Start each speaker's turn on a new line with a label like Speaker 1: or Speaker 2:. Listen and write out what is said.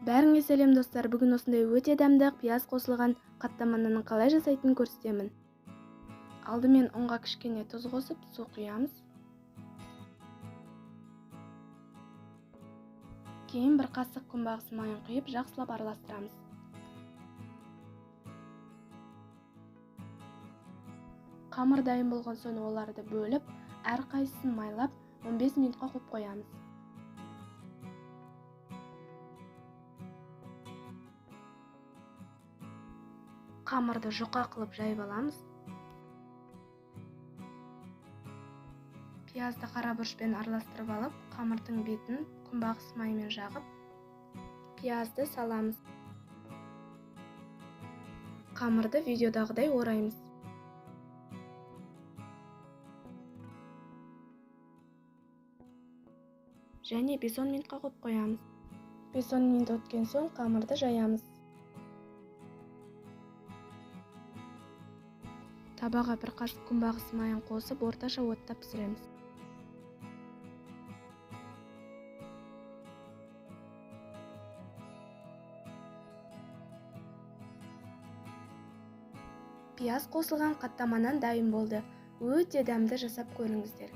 Speaker 1: Бәріңе сәлем достар, бүгін осындай өте дәмді пияз қосылған қаттама нанның қалай жасайтынын көрсетемін. Алдымен ұнға кішкене тұз қосып, су құямыз. Кейін бір қасық күнбағыс майын құйып, жақсылап араластырамыз. Қамыр дайын болған соң оларды бөліп, әрқайсысын майлап, 15 минутқа қойып қоямыз. Қамырды жұқа қылып жайып аламыз. Пиязды қара бұрышпен араластырып алып, қамырдың бетін күнбағыс майымен жағып, пиязды саламыз. Қамырды видеодағыдай ораймыз. Және 5-10 минутқа қойып қоямыз. 5-10 минут өткен соң қамырды жаямыз. Табаға бір қасық күнбағыс майын қосып, орташа отта пісіреміз. Пияз қосылған қаттама нан дайын болды. Өте дәмді, жасап көріңіздер.